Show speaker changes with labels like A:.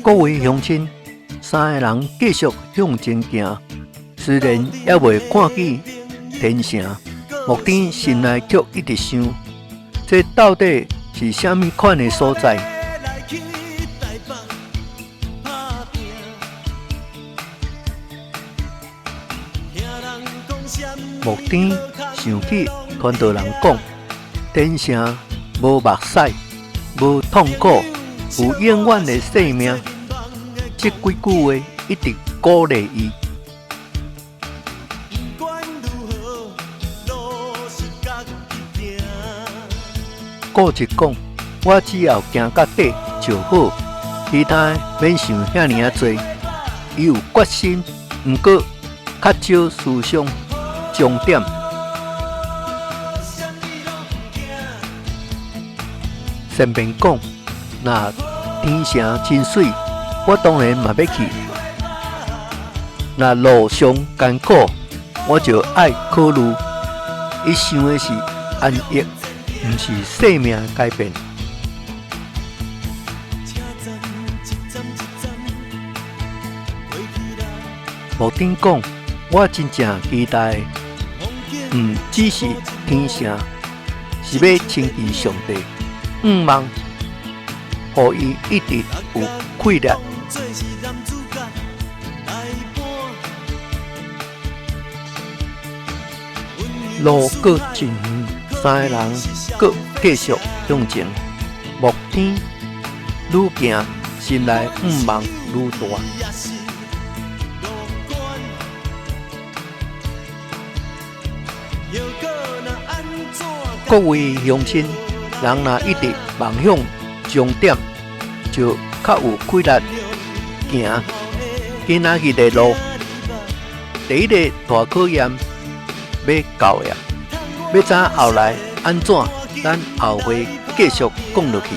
A: 各位鄉親，三个人繼續向前行，雖然猶未看見天城，木天心內卻一直想：這到底是啥物款的所在？木天想起傳道人講，天城無目屎，無痛苦，有永遠的生命。這幾句話一直鼓勵伊。顧一講，我只要行到底就好，其他免想遐爾仔濟。伊有決心，毋過較少思想終點。順便講，若天城真媠，我當然嘛欲去。若路上艱苦，我就愛考慮。伊想的是安逸，毋是生命改變。木頂講，我真正期待，毋只是天城，是欲親近上帝，向望，予伊一直有氣力。路閣真遠，三个人閣繼續向前。目天愈行，心內向望愈大。各位鄉親，人若一直望向終點，就較有氣力行今仔日的路。第一個大考驗欲到了，欲知後來按怎，咱後回繼續講落去。